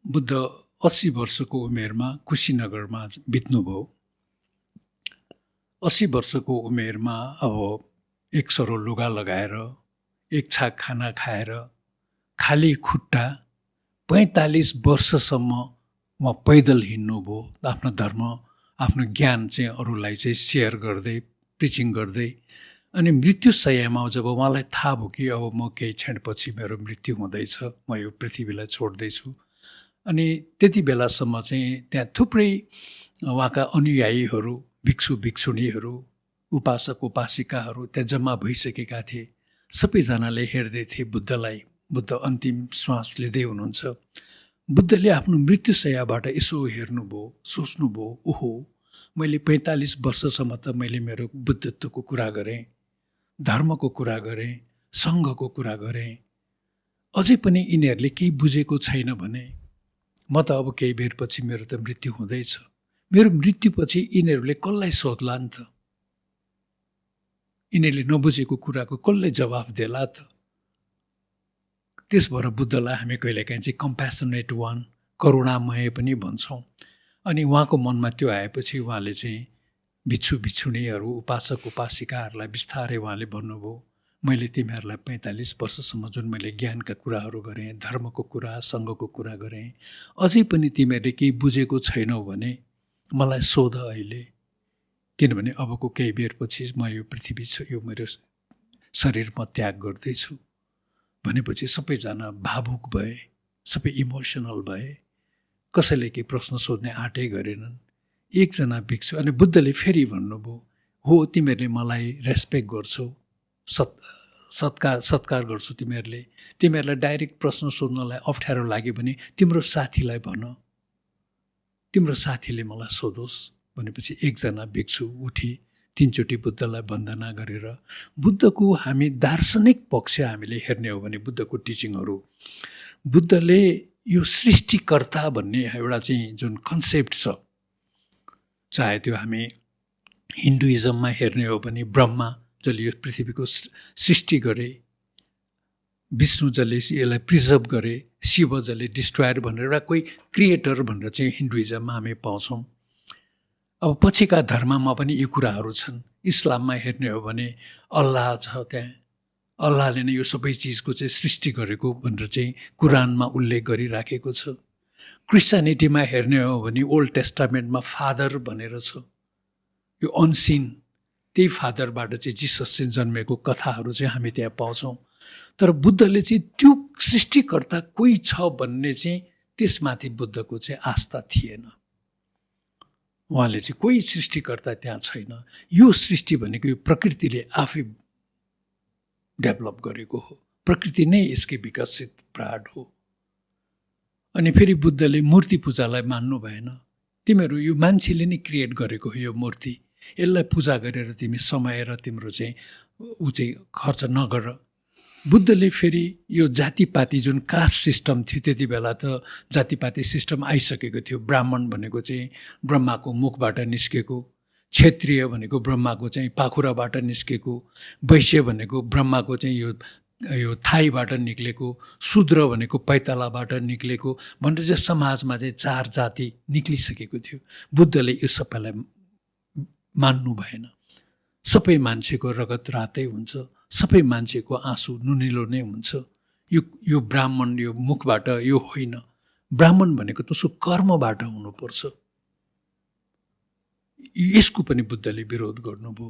बुद्ध 80 वर्षको उमेरमा कुशीनगरमा बित्नुभयो। 80 वर्षको उमेरमा अब एक सरो लुगा लगाएर एक छाक खाना खाएर खाली खुट्टा 45 वर्षसम्म उहाँ पैदल हिँड्नुभयो। आफ्नो धर्म आफ्नो ज्ञान चाहिँ अरूलाई चाहिँ सेयर गर्दै प्रिचिङ गर्दै। अनि मृत्युशय्यामा जब उहाँलाई थाहा भयो कि अब म केही क्षणपछि मेरो मृत्यु हुँदैछ, म यो पृथ्वीलाई छोड्दैछु, अनि त्यति बेलासम्म चाहिँ त्यहाँ थुप्रै उहाँका अनुयायीहरू, भिक्षु भिक्षुणीहरू, उपासक उपासिकाहरू त्यहाँ जम्मा भइसकेका थिए। सबैजनाले हेर्दै थिए बुद्धलाई। बुद्ध अन्तिम श्वास लिँदै हुनुहुन्छ। बुद्धले आफ्नो मृत्युशय्याबाट यसो हेर्नुभयो, सोच्नुभयो, ओहो मैले 45 वर्षसम्म त मैले मेरो बुद्धत्वको कुरा गरेँ, धर्मको कुरा गरेँ, सङ्घको कुरा गरेँ, अझै पनि यिनीहरूले केही बुझेको छैन भने म त अब केही बेरपछि मेरो त मृत्यु हुँदैछ। मेरो मृत्युपछि यिनीहरूले कसलाई सोध्ला नि त? यिनीहरूले नबुझेको कुराको कसले जवाफ देला त? त्यस भएर बुद्धलाई हामी कहिलेकाहीँ चाहिँ कम्प्यासनेट वान, करुणामय पनि भन्छौँ। अनि उहाँको मनमा त्यो आएपछि उहाँले चाहिँ भिक्षु भिक्षुणीहरू, उपासक उपासिकाहरूलाई बिस्तारै उहाँले भन्नुभयो, मैले तिमीहरूलाई 45 वर्षसम्म जुन मैले ज्ञानका कुराहरू गरेँ, धर्मको कुरा, सङ्घको कुरा गरेँ, अझै पनि तिमीहरूले केही बुझेको छैनौ भने मलाई सोध अहिले। किनभने अबको केही बेरपछि म यो पृथ्वी यो मेरो शरीर म त्याग गर्दैछु। भनेपछि सबैजना भावुक भए, सबै इमोसनल भए, कसैले केही प्रश्न सोध्ने आँटै गरेनन्। एकजना भिक्षु, अनि बुद्धले फेरि भन्नुभयो, हो तिमीहरूले मलाई रेस्पेक्ट गर्छौ, सत्कार गर्छौ, तिमीहरूलाई डाइरेक्ट प्रश्न सोध्नलाई अप्ठ्यारो लाग्यो भने तिम्रो साथीलाई भन, तिम्रो साथीले मलाई सोधोस्। भनेपछि एकजना भिक्षु उठी 3 चोटि बुद्धलाई वन्दना गरेर, बुद्धको हामी दार्शनिक पक्ष हामीले हेर्ने हो भने बुद्धको टिचिङहरू, बुद्धले यो सृष्टिकर्ता भन्ने एउटा चाहिँ जुन कन्सेप्ट छ, चाहे त्यो हामी हिन्दुइजममा हेर्ने हो भने ब्रह्मा जसले यो पृथ्वीको सृष्टि गरे, विष्णु जसले यसलाई प्रिजर्भ गरे, शिव जसले डिस्ट्रोयर भनेर एउटा कोही क्रिएटर भनेर चाहिँ हिन्दुइजममा हामी पाउँछौँ। अब पछिका धर्ममा पनि यी कुराहरू छन्। इस्लाममा हेर्ने हो भने अल्लाह छ, त्यहाँ अल्लाहले नै यो सबै चिजको चाहिँ सृष्टि गरेको भनेर चाहिँ कुरानमा उल्लेख गरिराखेको छ। क्रिस्चियनिटीमा हेर्ने हो भने ओल्ड टेस्टामेन्टमा फादर भनेर छ, यो अनसिन, त्यही फादरबाट चाहिँ जिसस चाहिँ जन्मेको कथाहरू चाहिँ हामी त्यहाँ पाउँछौँ। तर बुद्धले चाहिँ त्यो सृष्टिकर्ता कोही छ भन्ने चाहिँ त्यसमाथि बुद्धको चाहिँ आस्था थिएन। उहाँले चाहिँ कोही सृष्टिकर्ता त्यहाँ छैन, यो सृष्टि भनेको यो प्रकृतिले आफै डेभलप गरेको हो, प्रकृति नै यसकै विकसित प्राड हो। अनि फेरि बुद्धले मूर्ति पूजालाई मान्नु भएन। तिमीहरू यो मान्छेले नै क्रिएट गरेको हो यो मूर्ति, यसलाई पूजा गरेर तिमी समय र तिम्रो चाहिँ चाहिँ खर्च नगर। बुद्धले फेरि यो जातिपाती जुन कास्ट सिस्टम थियो, त्यति बेला त जातिपाती सिस्टम आइसकेको थियो। ब्राह्मण भनेको चाहिँ ब्रह्माको मुखबाट निस्केको, क्षत्रिय भनेको ब्रह्माको चाहिँ पाखुराबाट निस्केको, वैश्य भनेको ब्रह्माको चाहिँ यो थाईबाट निक्लेको, शूद्र भनेको पैतालाबाट निक्लेको भनेर चाहिँ समाजमा चाहिँ 4 जाति निक्लिसकेको थियो। बुद्धले यो सबैलाई मान्नु भएन। सबै मान्छेको रगत रातै हुन्छ, सबै मान्छेको आँसु नुनिलो नै हुन्छ। यो ब्राह्मण यो मुखबाट यो होइन। ब्राह्मण भनेको त उसको कर्मबाट हुनुपर्छ। यसको पनि बुद्धले विरोध गर्नुभयो।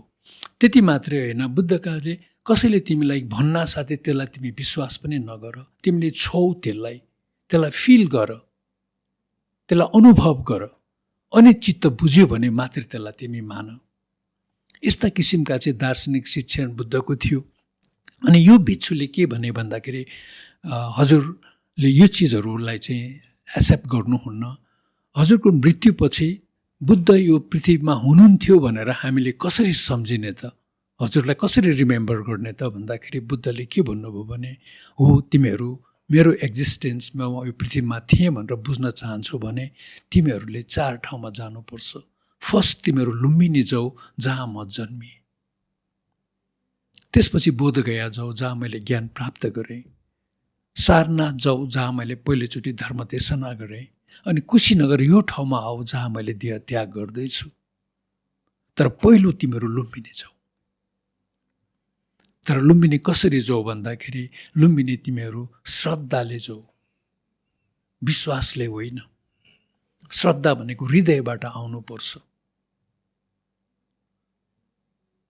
त्यति मात्रै होइन, बुद्धकाले कसैले तिमीलाई भन्ना साथै त्यसलाई तिमी विश्वास पनि नगर, तिमीले छौ त्यसलाई फिल गर, त्यसलाई अनुभव गर, अनि चित्त बुझ्यो भने मात्रै त्यसलाई तिमी मान। यस्ता किसिमका चाहिँ दार्शनिक शिक्षण बुद्धको थियो। अनि यो भिक्षुले के भने भन्दाखेरि, हजुरले यो चिजहरूलाई चाहिँ एक्सेप्ट गर्नुहुन्न। हजुरको मृत्युपछि बुद्ध यो पृथ्वीमा हुनुहुन्थ्यो भनेर हामीले कसरी सम्झिने त, हजुरलाई कसरी रिमेम्बर गर्ने त भन्दाखेरि बुद्धले के भन्नुभयो भने, हो तिमीहरू मेरो एक्जिस्टेन्समा म यो पृथ्वीमा थिएँ भनेर बुझ्न चाहन्छौ भने तिमीहरूले 4 ठाउँमा जानुपर्छ। फर्स्ट तिमीहरू लुम्बिनी जाऊ जहाँ म जन्मिएँ, त्यसपछि बोधगया जाऊ जहाँ मैले ज्ञान प्राप्त गरेँ, सारनाथ जाऊ जहाँ मैले पहिलोचोटि धर्म देशना गरेँ, अनि कुशीनगर यो ठाउँमा आऊ जहाँ मैले देह त्याग गर्दैछु। तर पहिलो तिमीहरू लुम्बिनी जाऊ। तर लुम्बिनी कसरी जाऊ भन्दाखेरि लुम्बिनी तिमीहरू श्रद्धाले जाऊ, विश्वासले होइन। श्रद्धा भनेको हृदयबाट आउनुपर्छ।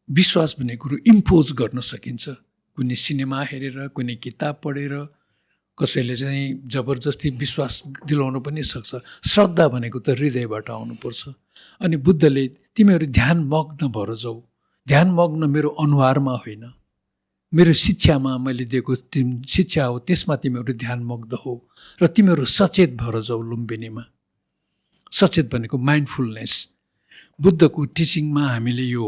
विश्वास भन्ने कुरो इम्पोज गर्न सकिन्छ, कुनै सिनेमा हेरेर, कुनै किताब पढेर, कसैले चाहिँ जबरजस्ती विश्वास दिलाउनु पनि सक्छ। श्रद्धा भनेको त हृदयबाट आउनुपर्छ। अनि बुद्धले तिमीहरू ध्यान मग्न भएर जाऊ। ध्यान मग्न मेरो अनुहारमा होइन, मेरो शिक्षामा मैले दिएको शिक्षा हो, त्यसमा तिमीहरू ध्यान मग्न हो। र तिमीहरू सचेत भएर जाऊ लुम्बिनीमा। सचेत भनेको माइन्डफुलनेस। बुद्धको टिचिङमा हामीले यो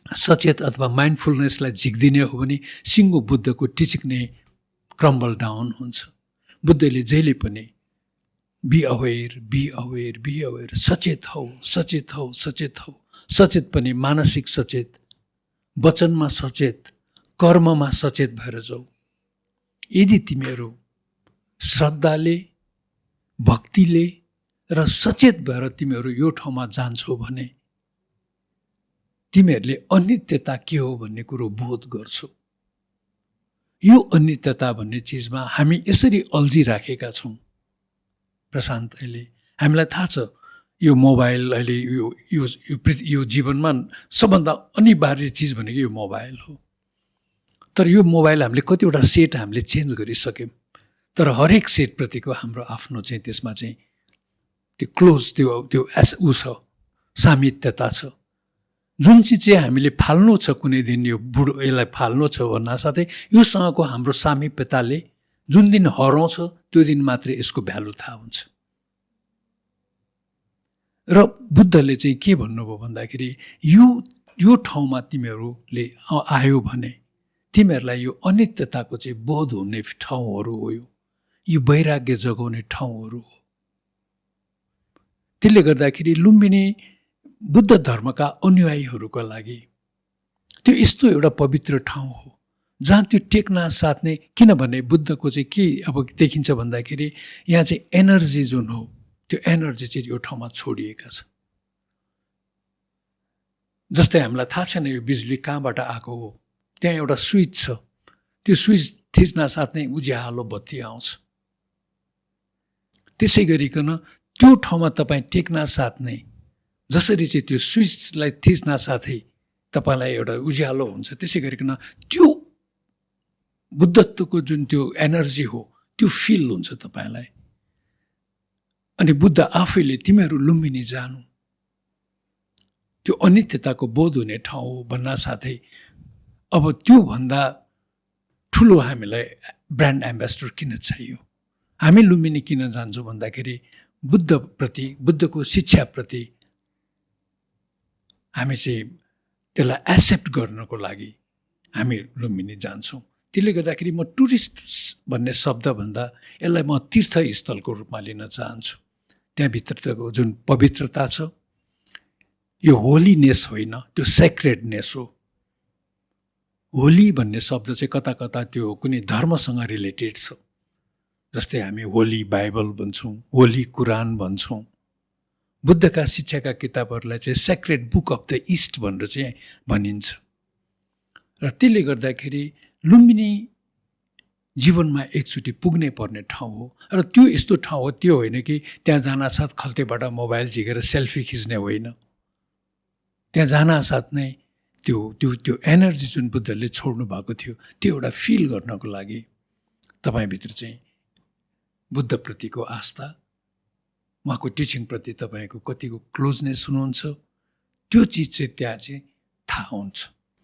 सचेत अथवा माइन्डफुलनेसलाई झिक्दिने हो भने सिङ्गो बुद्धको टिचिङ नै क्रम्बल डाउन हुन्छ। बुद्धले जहिले पनि be aware, be aware, be aware, सचेत हौ, सचेत हौ, सचेत हौ। सचेत पनि मानसिक सचेत, वचनमा सचेत, कर्ममा सचेत भएर जाऊ। यदि तिमीहरू श्रद्धाले, भक्तिले र सचेत भएर तिमीहरू यो ठाउँमा जान्छौ भने तिमीहरूले अनित्यता के हो भन्ने कुरो बोध गर्छौ। यो अनित्यता भन्ने चिजमा हामी यसरी अल्झिराखेका छौँ प्रशान्त। अहिले हामीलाई थाहा छ यो मोबाइल अहिले यो जीवनमा सबभन्दा अनिवार्य चिज भनेको यो मोबाइल हो। तर यो मोबाइल हामीले कतिवटा सेट हामीले चेन्ज गरिसक्यौँ। तर हरेक सेटप्रतिको हाम्रो आफ्नो चाहिँ त्यसमा चाहिँ त्यो क्लोज त्यो ऊ छ, सामित्यता छ। जुन चिज चाहिँ हामीले फाल्नु छ, कुनै दिन यो बुढो यसलाई फाल्नु छ भन्नासाथै योसँगको हाम्रो सामिप्यताले जुन दिन हराउँछ त्यो दिन मात्रै यसको भ्यालु थाहा हुन्छ। र बुद्धले चाहिँ के भन्नुभयो भन्दाखेरि यो ठाउँमा तिमीहरूले आयो भने तिमीहरूलाई यो अनित्यताको चाहिँ बोध हुने ठाउँहरू हो। यो वैराग्य जगाउने ठाउँहरू हो। त्यसले गर्दाखेरि लुम्बिनी बुद्ध धर्मका अनुयायीहरूका लागि त्यो यस्तो एउटा पवित्र ठाउँ हो जहाँ त्यो टेक्ना साथ नै, किनभने बुद्धको चाहिँ के अब देखिन्छ भन्दाखेरि यहाँ चाहिँ एनर्जी जुन हो त्यो एनर्जी चाहिँ यो ठाउँमा छोडिएका छ। जस्तै हामीलाई थाहा छैन यो बिजुली कहाँबाट आएको हो, त्यहाँ एउटा स्विच छ, त्यो स्विच थिच्न साथ नै उज्यालो बत्ती आउँछ। त्यसै गरिकन त्यो ठाउँमा तपाईँ टेक्न साथ नै जसरी चाहिँ त्यो स्विचलाई थिच्न साथै तपाईँलाई एउटा उज्यालो हुन्छ, त्यसै गरिकन त्यो बुद्धत्वको जुन त्यो एनर्जी हो त्यो फिल हुन्छ तपाईँलाई। अनि बुद्ध आफैले तिमीहरू लुम्बिनी जानु, त्यो अनित्यताको बोध हुने ठाउँ हो भन्ना साथै अब त्योभन्दा ठुलो हामीलाई ब्रान्ड एम्बेसडर किन चाहियो? हामी लुम्बिनी किन जान्छौँ भन्दाखेरि बुद्धप्रति, बुद्धको शिक्षाप्रति हामी चाहिँ त्यसलाई एक्सेप्ट गर्नको लागि हामी लुम्बिनी जान्छौँ। त्यसले गर्दाखेरि म टुरिस्ट भन्ने शब्दभन्दा यसलाई म तीर्थस्थलको रूपमा लिन चाहन्छु। त्यहाँभित्रको जुन पवित्रता छ यो होलीनेस होइन, त्यो सेक्रेडनेस हो। होली भन्ने शब्द चाहिँ कता कता त्यो कुनै धर्मसँग रिलेटेड छ। जस्तै हामी होली बाइबल भन्छौँ, होली कुरान भन्छौँ। बुद्धका शिक्षाका किताबहरूलाई चाहिँ sacred book of the east भनेर चाहिँ भनिन्छ। र त्यसले गर्दाखेरि लुम्बिनी जीवनमा एकचोटि पुग्नै पर्ने ठाउँ हो। र त्यो यस्तो ठाउँ हो, त्यो होइन कि त्यहाँ जानासाथ खल्तीबाट मोबाइल झिकेर सेल्फी खिच्ने होइन। त्यहाँ जानासाथ नै त्यो त्यो त्यो एनर्जी जुन बुद्धले छोड्नु भएको थियो त्यो एउटा फिल गर्नको लागि तपाईँभित्र चाहिँ बुद्धप्रतिको आस्था, उहाँको टिचिङप्रति तपाईँको कतिको क्लोजनेस हुनुहुन्छ, त्यो चिज चाहिँ त्यहाँ चाहिँ थाहा हुन्छ।